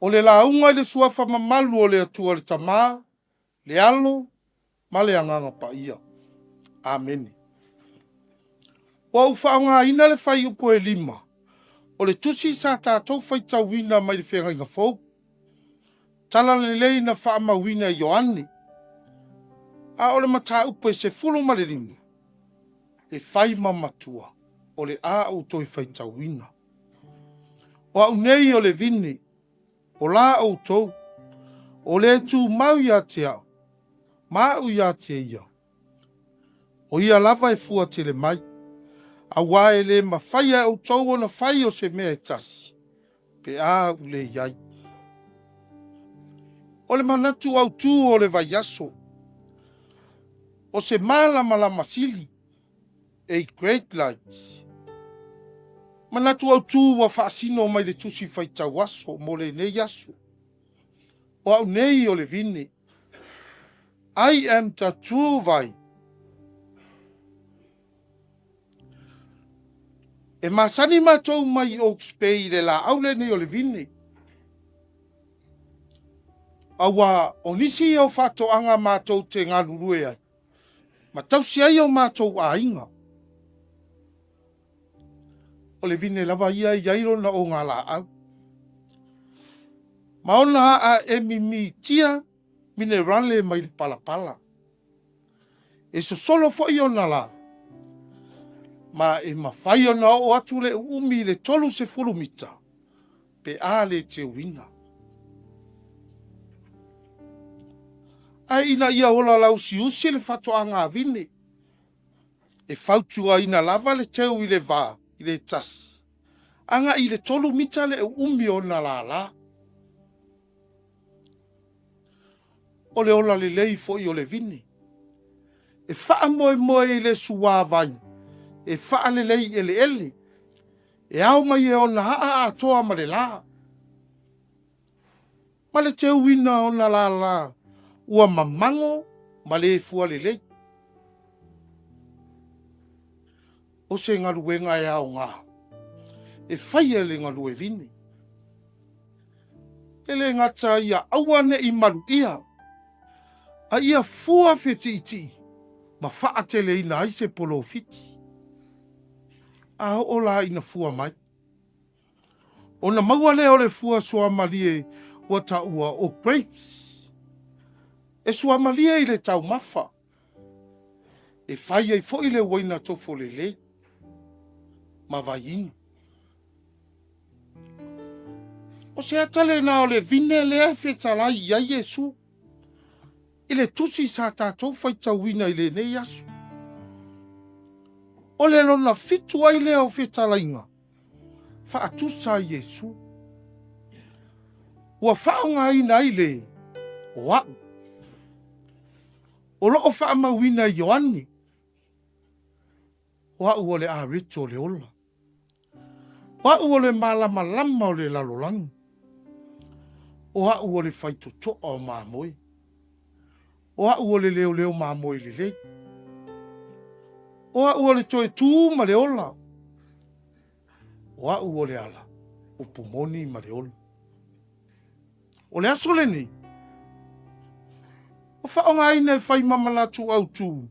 O le lauga i le Suafa mamalu o le Atua le Tama, le Alo ma le Agaga Paia. Amene. Ua ou faaaogaina le fuaiupu e 5 o le tusi sa tatou faitauina mai le Feagaiga Fou, Tala Lelei na faamauina e Ioane, a o le mataupu e 15, e fai ma matua o le a ou toe faitauina. O au nei o le vine, o la outou, o le tumau ia te au, ma au ia te ia. O ia lava e fua tele mai, auā e le mafai e outou ona fai o se mea e tasi, pe a ou le i ai. O le manatu autū o le vaiaso, o se malamalama sili, a great light. Manatu autū ua faasino mai le tusi faitau aso mo lenei aso. O au nei o le vine. I am the true vine. E masani matou mai Oaks Bay i le laau lenei o le vine. Auā o nisi ia o faatoaga matou te galulue ai ma tausi ai o matou aiga. O le vine lava ia e i ai lona ogalaau ma ona aa e mimitia minerale mai le palapala. E sosolo foi ona la, ma e mafai ona oo atu le uumi i le 30 mita pe a le teuina. Ae ina ia ola lausiusi le faatoaga a vine, e fautuaina lava le teu i le va i le 1 agai i le 3 mita le uumi o ona lala. O le ola lelei foi o le vine, e faamoemoe i le suavai e faalelei eleele, e ao mai e ona aa atoa ma le la, ma le teuina o ona lala ua mamago ma le fua lelei. O se galuega e aoga e faia e le galuevine. E le gata ia aua ne i maluia, a ia fua fetiitii ma faateleina ai se polofiti. A oo la ina fua mai, ona maua lea o le fua suamalie ua taua o grapes. E suamalie i le taumafa, e fai ai foi le uaina tofo lelei ma vaiinu. O se ata lena o le vine lea e fetalai i ai Iesu i le tusi sa tatou faitauina i lenei aso. O le lona fitu ai lea o fetalaiga faatusa a Iesu, ua faaaogaina ai le o au. O lo o faamauina e Ioane, o au o le areto o le ola. O au o le malamalama o le lalolagi. O au o le faitotoa o mamoe. O au o le leoleo mamoe lelei. O au o le toe tu ma le ola. O au o le ala, upu moni ma le ola. O le aso lenei, ua faaaogaina e fai ma manatu autu,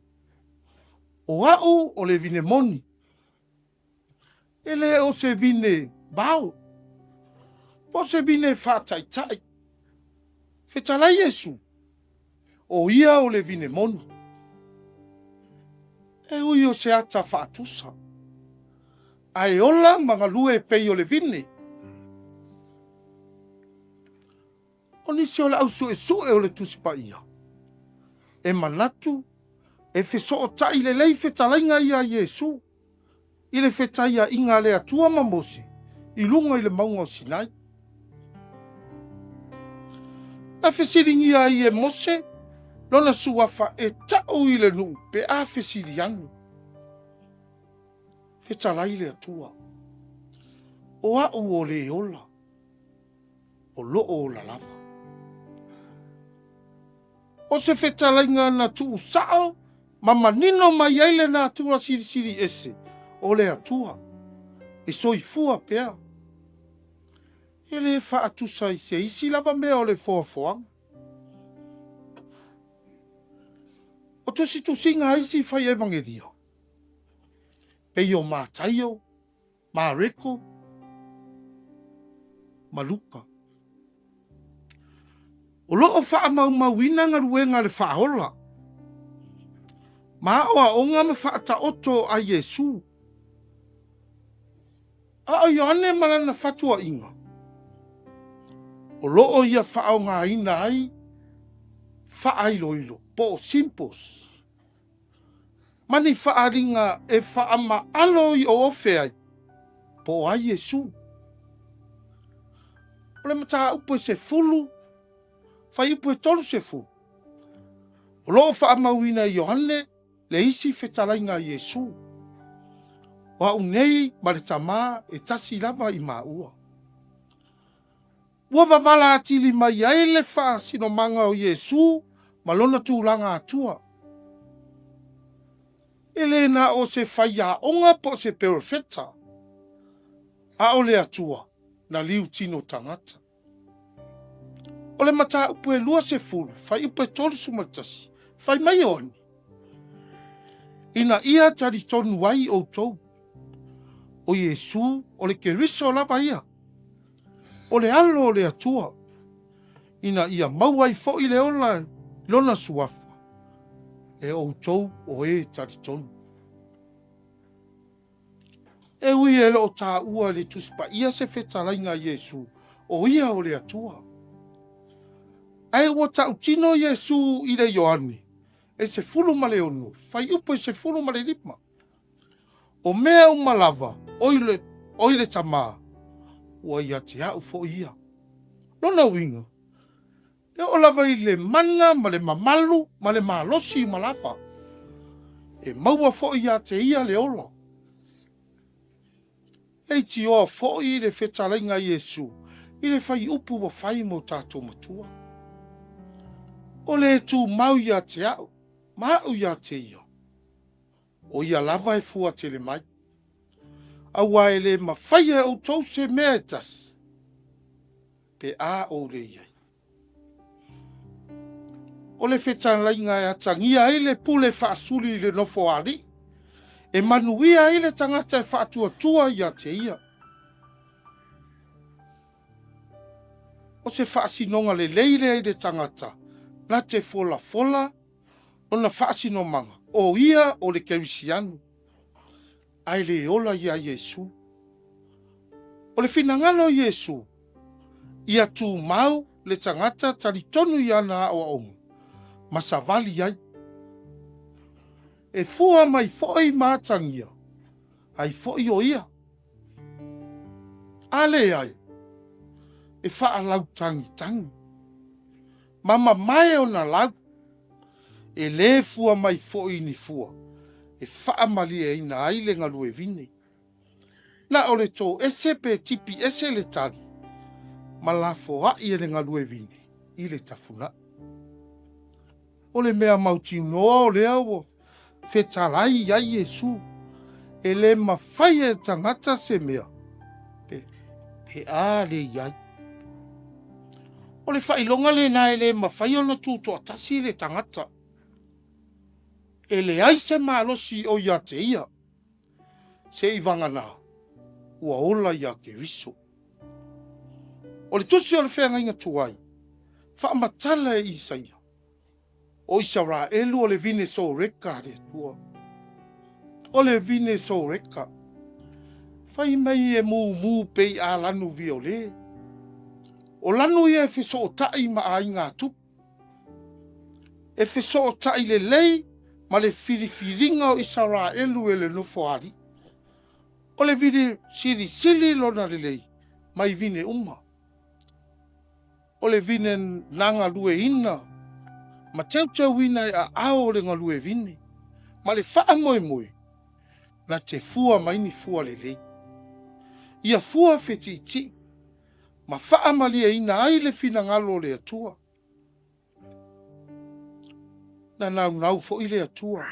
o au o le vine moni, e le o se vine vao, po o se vine faataitai. Fetalai Iesu, o ia o le vine moni. E ui o se ata faatusa, ae ola ma galue e pei o le vine. O nisi o le au suesue o le Tusi Paia, e manatu e fesootai lelei fetalaiga ia a Iesu i le fetaiaiga a le Atua ma Mose i luga i le mauga o Sinai. Na fesiligia ai e Mose lona suafa e tau i le nuu pe a fesili ane. Fetalai le Atua, o au o le ola, o lo o ola lava. O se fetalaiga na tuusao ma manino mai ai le natura silisili ese o le Atua e soifua pea. E le faatusa i se isi lava mea o le foafoaga. O tusitusiga a isi fai evagelia, pei o Mataio, Mareko ma Luka. O lo o faamaumauina galuega a le Faaola ma aoaoga ma faataoto a Iesu. A o Ioane ma lana fatuaiga, o lo o ia faaaogaina ai faailoilo po o symbols ma ni faaaliga e faamaalo i oofe ai po o ai Iesu. O le mataupu e 10, fuaiupu e 30, o lo o faamauina e Ioane le isi fetalaiga a Iesu, O au nei ma le Tama e tasi lava i maua. Ua vavala atili mai ai le faasinomaga o Iesu ma lona tulaga Atua. E le na o se faiaoga po o se perofeta, a o le Atua na liu tino tagata. O le mataupu e 20, fuaiupu e 31, fai mai Ioane, Ina ia talitonu ai outou, o Iesu o le Keriso lava ia, o le Alo o le Atua, ina ia maua ai foi le ola i lona suafa, e outou o e talitonu. E ui e le o taua e le Tusi Paia se fetalaiga a Iesu, o ia o le Atua. Ae ua tautino Iesu i le Ioane e 16, fuaiupu e 15, O mea uma lava o i le Tama, ua ia te au foi ia. Lona uiga, E oo lava i le mana ma le mamalu ma le malosi uma lava, e maua foi ia te ia le ola. Leitioa foi le fetalaiga a Iesu i le faiupu ua fai mo tatou matua. O le tumau ia te au ma au ia te ia, o ia lava e fua tele mai. Aua e le mafaia e outou se mea e tasi, pe a ou le i ai. O le fetalaiga e atagia ai le pule faasuli i le Nofoalii, e manuia ai le tagata e faatuatua ia te ia. O se faasinoga lelei lea i le tagata na te folafola lona faasinomaga o ia o le Kerisiano, ae le ola ia Iesu. O le finagalo o Iesu, ia tumau le tagata talitonu i ana aoaoga ma savali ai. E fua mai foi ma atagia ai foi o ia. A leai, e faalautagitagi ma mamae ona lau, e le fua mai foi i ni fua e faamalieina ai le galuevine. Na o le toese pe tipi ese le tali ma lafoai e le galuevine i le tafunai. O le mea mautinoa o lea ua fetalai ai Iesu, e le mafai e le tagata se mea pe a le i ai. O le faailoga lena e le mafai ona tutoatasi le tagata. E leai se malosi o ia te ia, seivagana ua ola ia Keriso. O le tusi o le feagaiga tuai, faamatala e Isaia, o Isaraelu o le vine soreka a le Atua. O le vine soreka. Fai mai e mumu pei a lanu viole. O lanu ia e fesootai ma aiga tupu. E fesootai lelei ma le filifiliga o Isaraelu e le Nofoalii. O le vine silisili lona lelei mai vine uma. O le vine na galueina ma teuteuina e aao o le galuevine, ma le faamoemoe na te fua mai ni fua lelei. Ia fua fetiitii ma faamalieina ai le finagalo o le Atua. Na naunau foi le Atua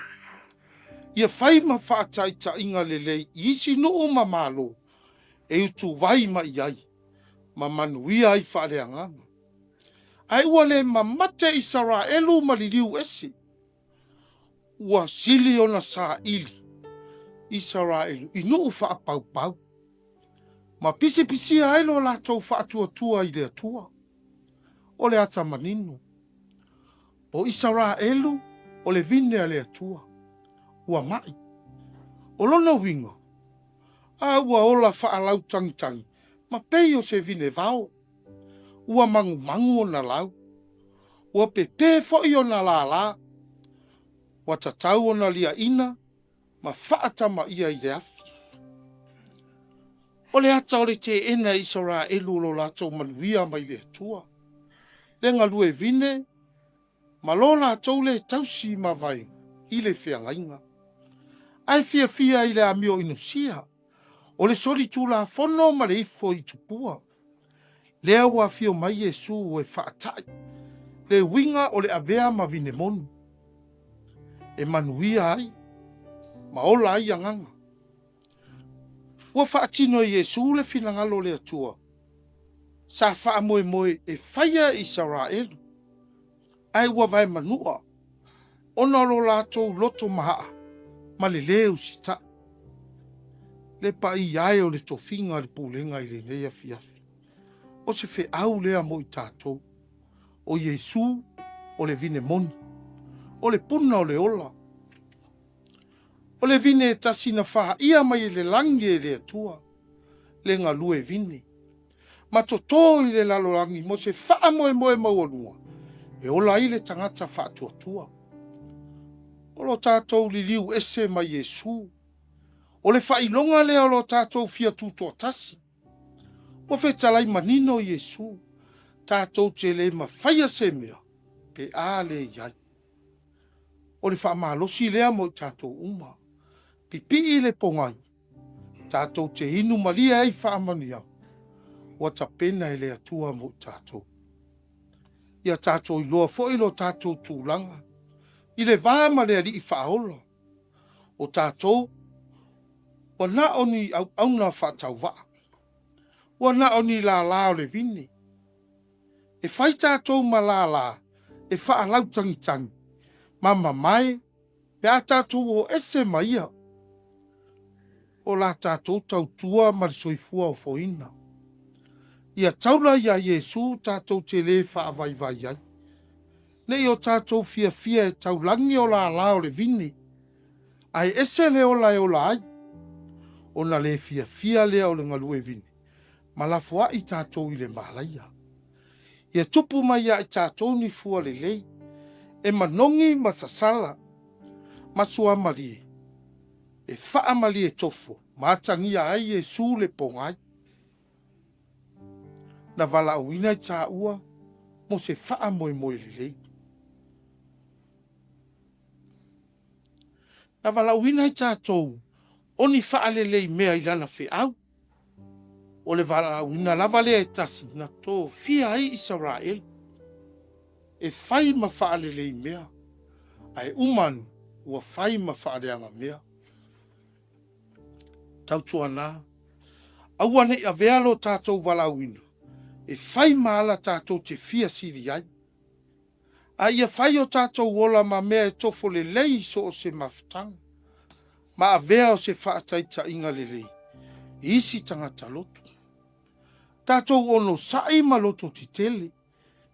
ia fai ma faataitaiga lelei i isi nuu ma malo e utuvai mai i ai. ma manuia ai faaleagaga. Ae ua le mamate Isaraelu ma liliu ese, ua sili ona saili Isaraelu i nuu faapaupau, ma pisipisia ai lo latou faatuatua i le Atua. O le ata manino, o Isaraelu o le vine a le Atua, ua ma'i. O lona uiga, a ua ola faalautagitagi ma pei o se vine vao, ua magumagu ona lau, ua pepe foi ona lala, ua tatau ona liaina ma faatama'ia i le afi. O le ata o le teena e Isaraelu o lo latou manuia mai le Atua, le galue vine ma lo latou le tausi mavaega i le feagaiga, ae fiafia i le amio inosia, o le solitulafono ma le ifo i tupua. Lea ua afio mai Iesu e faata'i le uiga o le avea ma vine moni, e manuia ai ma ola ai agaga. Ua faatino e Iesu le finagalo o le Atua sa faamoemoe e faia e Isaraelu, ae ua vaemanua ona o lo latou loto maaa ma le lē usitai. Le paia e o le tofiga a le pulega i lenei afiafi, o se feau lea mo i tatou. O Iesu o le vine moni, o le puna o le ola. O le vine e tasi na faia mai le lagi e le Atua, le galue vine, ma toto i le lalolagi mo se faamoemoe maualuga e ola ai le tagata faatuatua. O lo tatou liliu ese ma Iesu, o le faailoga lea o lo tatou fia tutoatasi. Ua fetalai manino Iesu, tatou te le mafaia se mea pe a le i ai. O le faamalosi lea mo i tatou uma. Pipii le pogai, tatou te inu malie ai faamanuiaga ua tapena e le Atua mo i tatou. Ia tatou iloa foi lo tatou tulaga i le va ma le Alii Faaola. O tatou ua na o ni auauna faatauvaa, ua na o ni lala o le vine. E fai tatou ma lala e faalautagitagi ma mamae pe a tatou o ese ma ia. O la tatou tautua ma le soifua ofoina. Ia taula ia Iesu tatou te le faavaivai ai, ne i o tatou fiafia e taulagi o lala o le vine, ae ese le ola e ola ai, ona le fiafia lea o le galue vine, ma lafoai tatou i le malaia. Ia tupu mai ia i tatou ni fua lelei, e manogi ma sasala, ma suamalie, e faamalie tofo ma atagia ai Iesu le pogai. Na valaauina i taua mo se faamoemoe lelei. Na valaauina i tatou o ni faalelei mea i lana feau. O le valaauina lava lea e tasi na tofia ai Isaraelu, e fai ma faalelei mea, ae uma ane ua fai ma faaleaga mea. Tautuana, aua ne i avea lo tatou valaauina e fai ma ala tatou te fia sili ai, a ia fai o tatou ola ma mea e tofo lelei i so o se mafutaga, ma avea o se faataitaiga lelei i isi tagata lotu. Tatou onosai ma lototetele,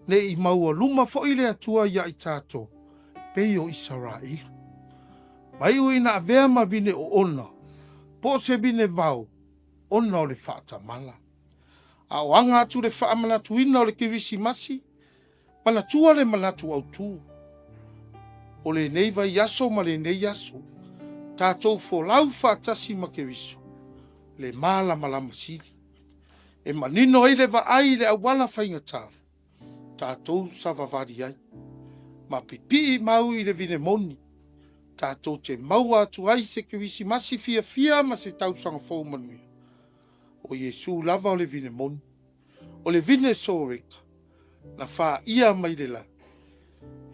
ne i maualuma foi le Atua ia i tatou pei o Isaraelu. Ma iu ina avea ma vine oona, po o se vine vao, ona o le faatamala. A o aga atu le faamanatuina o le Kerisimasi, manatua le manatu autu. O lenei vaiaso ma lenei aso, tatou folau faatasi ma Keriso, le malamalama sili. E manino ai le vaai i le auala faigata, tatou savavali ai, ma pipii mau i le vine moni, tatou te maua atu ai se Kerisimasi fiafia ma se tausaga fou manuia. O Iesu lava o le vine moni, o le vine soreka, na faia mai le lagi,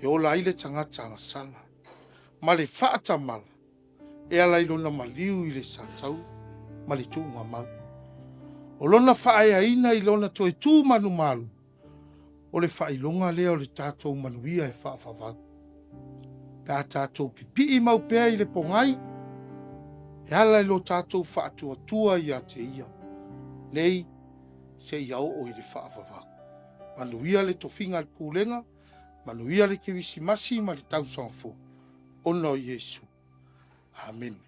e ola ai le tagata agasala, ma le faatamala e ala i lona maliu i le sataua ma le tuugamau. O lona faaeaina i lona toe tu manumalo, o le faailoga lea o le tatou manuia e faavavau. Pe a tatou pipii mau pea i le pogai, e ala i lo tatou faatuatua ia te Ia, nei seia oo i le faavavau. Manuia le tofiga a le Pulega, manuia le Kerisimasi ma le tausaga fou, ona o Iesu. Amene.